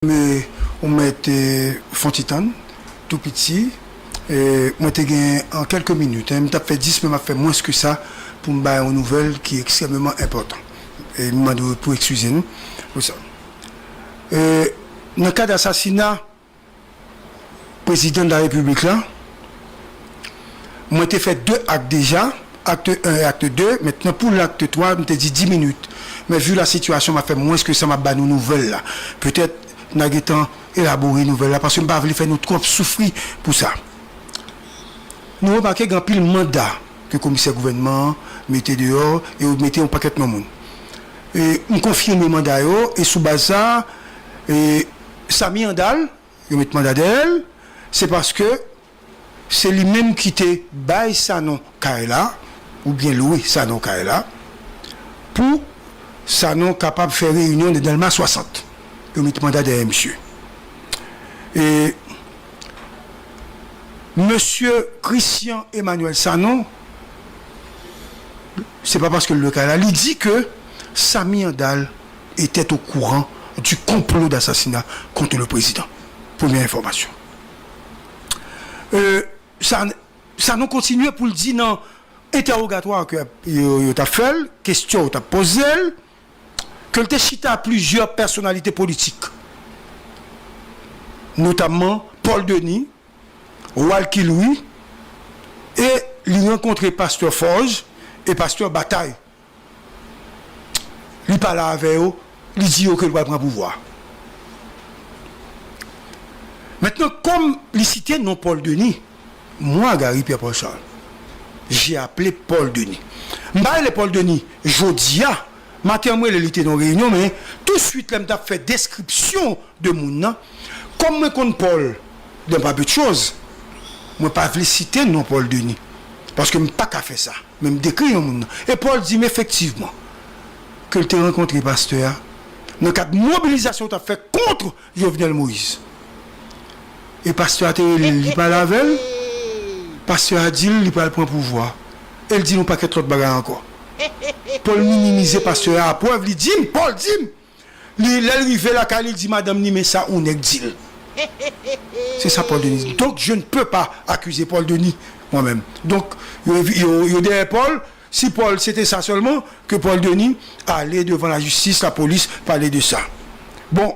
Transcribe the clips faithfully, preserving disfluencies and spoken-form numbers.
Mwen, ou mèt, eh, fè yon ti tann, tou piti. Eh, mwen te gen an kèlke minit, en, m t ap fè dis, men m ap fè mwens ke sa pou m bay yon nouvèl ki ekstrèmeman enpòtan. E m mande w pou eskize n pou sa. Eh, nan kad asasina prezidan de la repiblik la, mwen te fè de ak deja, akte en e akte de. Mentnan, pou lakte twa, m te di dis minit. Men vi la sitiyasyon, m ap fè mwens ke sa, m ap ba nou nouvèl la. Petèt, n a gentan elabore nouvèl la, paske m pa vle fè nou twòp soufri pou sa. Nou remake gen anpil manda ke komisè gouvènman an mete deyò, e yo mete yon pakèt non moun. E m konfime manda yo, e sou baz sa, e Samy Andal, yo met manda dèyè l, se paske se li menm ki te bay Sanon kay la, oubyen lwe Sanon kay la, pou Sanon kapab fè reyinyon nan Dèlma swasant. Yo met manda dèyè misye. E mesye Christian Emmanuel Sanon, se pa paske l lwe kay la, li di ke Samy Andal était au courant du complot d'assassinat contre le président. Premye enfòmasyon. Euh, sa, sa nou kontinye pou l di nan entèwogatwa ke yo, yo t ap fè l, kesyon yo t ap poze l, ke l te chita plizyè pèsonalite politik, notamman Paul Denis, Walky Louis, e li rankontre pastè Forge e pastè Bataille. Li pale avè yo, li di yo ke l pral pran pouvwa. Mentnan, kòm li site non Paul Denis, mwen, Gary Pierre Paul Charles, j'ai appelé Paul Denis. M pa rele Paul Denis jodi a, maten an m rele li te nan reyinyon, men touswit lè m t ap fè deskripsyon de moun nan, kòm mwen konn Paul de pa pèt choz, mwen pa vle site non Paul Denis, paske m pa ka fè sa. Men m dekri yon moun nan. E Paul di m efektivman ke l te rankontre pastè a nan kad mobilizasyon yo t ap fè kont Jovenel Moïse. E pastè a te rele l, li pale avè l. Pastè a di l li pral pran pouvwa. E l di l yon pakèt lòt bagay ankò. Paul minimize pastè a. Prèv, li di m, Paul di m, li, lè l rive lakay li, li di madanm ni, men sa yon nèg di l. Se sa Paul Denis di. Donc, je ne peux pas accuser Paul Denis, moi-même. Donk, yo, yo, yo dèyè Paul. Si Paul, se te sa sèlman, ke Paul Denis ale devan lajistis, lapolis, pale de sa. Bon,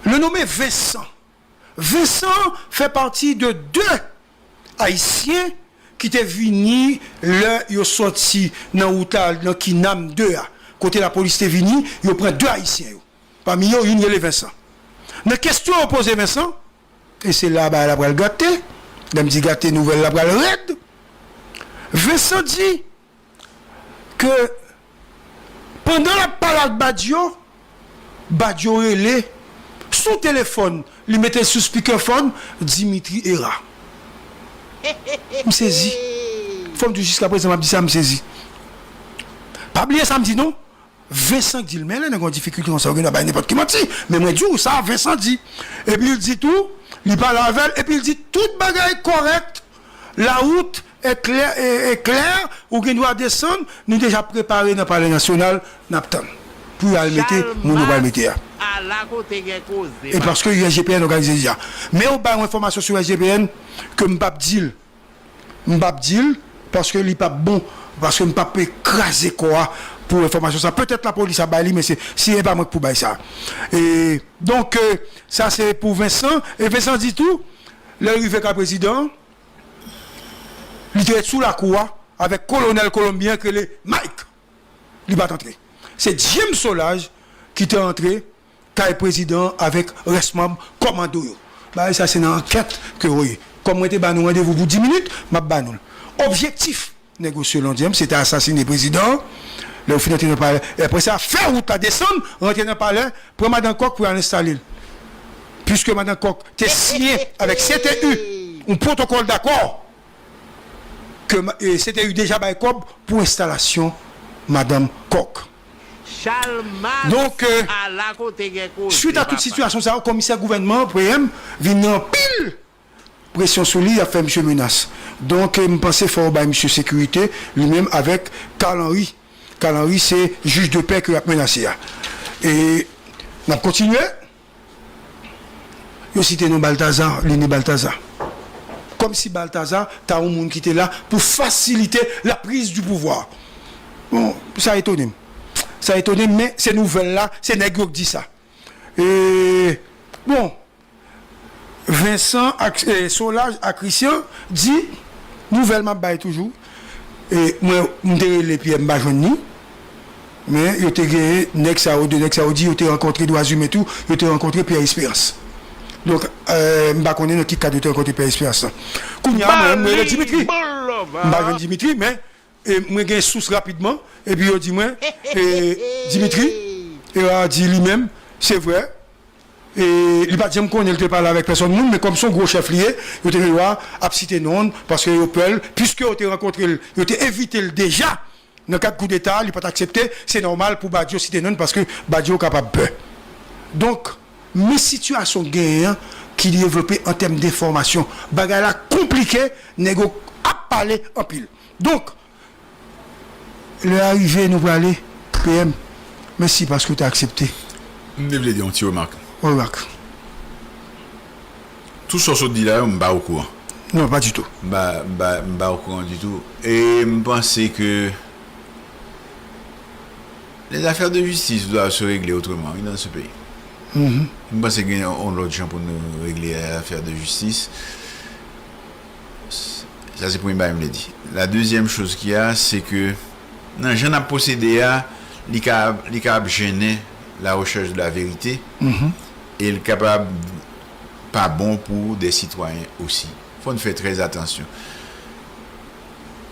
le nommé Vincent. Vincent fè pati de de Ayisyen ki te vini lè yo sòti nan wout la, nan Kinam de a. Kote lapolis te vini, yo pran de Ayisyen yo. Pami yo, youn rele Vincent. Nan kesyon yo poze Vincent, e se la bagay la pral gate, lè m di gate, nouvèl la pral rèd. Vincent di ke pandan l ap pale ak Badio, Badio rele sou telefòn, li mete l sou speakerphone, Dimitri Hérard. M sezi. Fò m di w, jiskaprezan m ap di sa, m sezi. Pa bliye sa m di non. Vincent di l, men lè nèg gen yon difikilte konsa, ou gen dwa bay nenpòt ki manti. Men mwen di w sa Vincent di. Epi l di tou, li pale avè l, epi l di tout bagay kòrèk. La route est claire, est, est claire, ou gen dwa desann, nou deja prepare nan Palè Nasyonal, n ap tann. Pou y al mete moun yo pral mete a. Ala kote gen koze. E paske U S G P N òganize deja. Men yo bay yon enfòmasyon sou U S G P N ke m p ap di l. M p ap di l, paske li p ap bon, paske m p ap kraze kò a pou enfòmasyon sa. Petèt lapolis ap bay li, men se, si e pa mwen k pou bay sa. E, donk, e, sa se pou Vincent. E Vincent di tou, lè l rive kay prezidan an, li te ret sou lakou a avèk kolonèl kolonbyen ki rele Mike. Li pa t antre. Se James Solages ki te antre kay prezidan an avèk rès manm kòmando yo. Bagay sa se nan ankèt ke yo ye. Kòm mwen te ba nou randevou pou dis minit, m ap ba nou l. Objektif nèg yo, selon James, se te asasine prezidan an. Lè yo fin antre nan palè, e apre sa, fè wout la desann, rantre nan palè, pran madan Kòk pou y al enstale l. Piske madan Kòk te siyen avèk C T U yon pwotokòl dakò ke ma-, e, C T U deja bay kòb pou enstalasyon madanm Kòk. Donk, e, swit a tout sitiyasyon sa yo, komisè gouvènman an, P M, vin gen anpil presyon sou li, y ap fè misye menas. Donk, e, m panse fò yo bay misye sekirite, li menm avèk Carl Henry. Carl Henry se jij de pè ke y ap menase a. E n ap kontinye. Yo site non Baltazar, Lini Baltazar. Kòmsi Baltazar ta yon moun ki te la pou fasilite la prise du pouvoir. Bon, sa etone m. Sa etone m, men se nouvèl la, se nèg yo k di sa. E, bon, Vincent ak, e, Solage ak Christian di, nouvèl m ap bay toujou. E, mwen, m te rele Pierre, m pa jwenn ni. Men, yo te genyen, nèg sa yo, de nèg sa yo di, yo te rankontre Dwazimen tou, yo te rankontre Pierre Espérance. Donk, e, m pa konnen nan ki kad yo te rankontre Pierre Espérance lan. Kounye a, mwen, m rele Dimitri. M pa jwenn Dimitri, men, e, mwen gen sous rapidman, epi yo di mwen, e, Dimitri, e, a di li menm, se vre, e, li pa t janm konnen li te pale avèk pèsòn moun, men kòm se yon gwo chèf li ye, yo te gen dwa ap site non l, paske yo pè l, piske yo te rankontre l, yo te envite l deja nan kad koudeta, li pa t aksepte, se nòmal pou Badio site non l, paske Badio kapab pè. Donk, men sitiyasyon genyen an ki devlope an tèm de enfòmasyon. Bagay la konplike, nèg yo ap pale anpil. Donk, lè a rive, nou prale, P M, mèsi paske w te aksepte. M te vle di yon ti remak. Remak. Tout sa w sot di la yo, m pa okouran. Non, pa ditou. M pa, m pa, m pa okouran ditou. E m panse ke les affaires de justice doivent se régler autrement, oui, dans ce pays. M panse gen yon lòt jan pou nou regle afè de jistis. Sa se premye bagay m vle di. La dezyèm choz ki a, se ke nan jan n ap pwosede a, li ka, li ka ap jennen la rechèch de la verite, e l kapab pa bon pou de sitwayen osi. Fò n fè trè atansyon.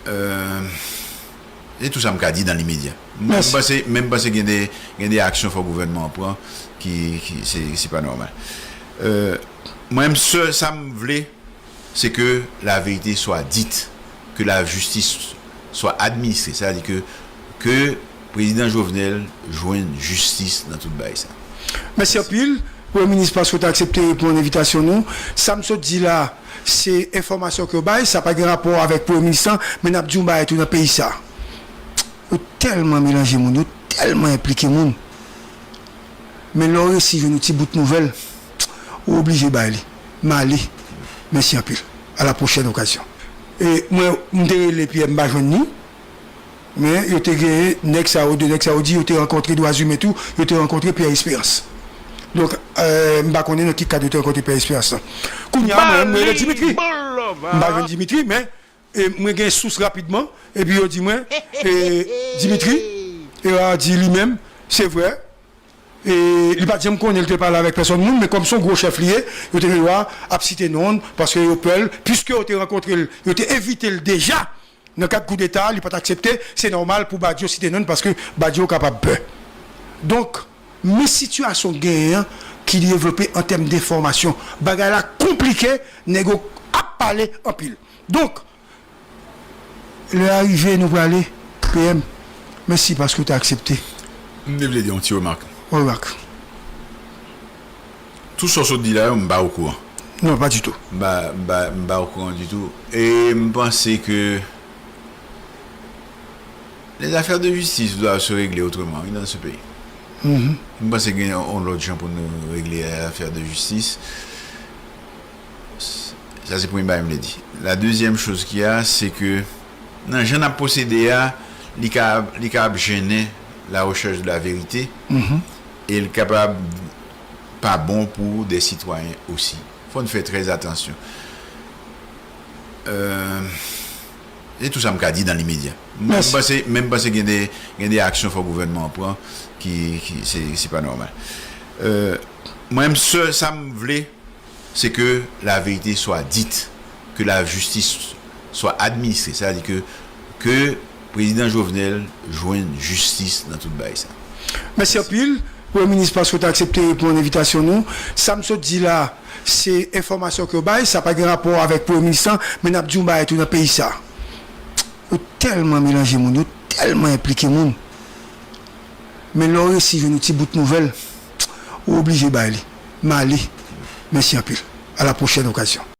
Euh, se tou sa m ka di nan limedya. Mwen, m panse, men m panse gen de, gen de aksyon fò gouvènman an pran ki, ki se, se pa nòmal. Euh, mwen, m sèl sa m vle, se ke la verite swa dit, ke la jistis swa administre. Sa vle di ke, ke prezidan Jovenel jwenn jistis nan tout bagay sa. Mèsi anpil, Premye Minis, paske w te aksepte reponn envitasyon nou. Sa m sot di la, se enfòmasyon ke yo bay, sa pa gen rapò avèk Premye Minis lan, men n ap di yon bagay tou nan peyi sa. Yo tèlman melanje moun, yo tèlman enplike moun. Men lè w resi jwenn yon ti bout nouvèl, ou oblije bay li. M ale. Mèsi anpil. A la pwochèn okazyon. E mwen, m te rele Pierre, m pa jwenn ni. Men yo te genyen nèg sa yo, de nèg sa yo di yo te rankontre Dwazimen tou, yo te rankontre Pierre Espérance. Donk, euh, m pa konnen nan ki kad yo te rankontre Pierre Espérance lan. Kounye a, mwen, m rele Dimitri. M pa jwenn Dimitri, men, e, mwen gen sous rapidman, epi yo di mwen, e, Dimitri, e, a di li menm, se vre, e, li pa t janm konnen li te pale avèk pèsòn moun, men kòm se yon gwo chèf li ye, yo te gen dwa ap site non l, paske yo pè l, piske yo te rankontre l, yo te envite l deja nan kad koudeta, li pa t aksepte, se nòmal pou Badio site non l, paske Badio kapab pè. Donk, men sitiyasyon genyen an ki devlope an tèm de enfòmasyon. Bagay la konplike, nèg yo ap pale anpil. Donk, lè a rive, nou prale, P M. Mèsi paske w te aksepte. M te vle di yon ti remak. Remak. Tout sa w sot di la yo, m pa okouran. Non, pa ditou. M pa, m pa, m pa okouran ditou. E m panse ke les affaires de justice doivent se régler autrement, oui, dans ce pays. M panse gen yon lòt jan pou nou regle afè de jistis. Sa se premye bagay m vle di. La dezyèm choz ki a, se ke nan jan n ap pwosede a, li ka, li ka ap jennen la rechèch de la verite, e l kapab pa bon pou de sitwayen osi. Fò n fè trè atansyon. Euh, se tou sa m ka di nan limedya. Mwen, m panse, men m panse gen de, gen de aksyon fò gouvènman an pran ki, ki se, se pa nòmal. Euh, mwen, m sèl sa m vle, se ke la verite swa dit, ke la jistis swa administre. Sa vle di ke, ke prezidan Jovenel jwenn jistis nan tout bagay sa. Mèsi anpil, Premye Minis, paske w te aksepte reponn envitasyon nou. Sa m sot di la, se enfòmasyon ke yo bay, sa pa gen rapò avèk Premye Minis lan, men n ap di yon bagay tou nan peyi sa. Yo tèlman melanje moun, yo tèlman enplike moun. Men lè w resi jwenn yon ti bout nouvèl, ou oblije bay li. M ale. Mèsi anpil. A la pwochèn okazyon.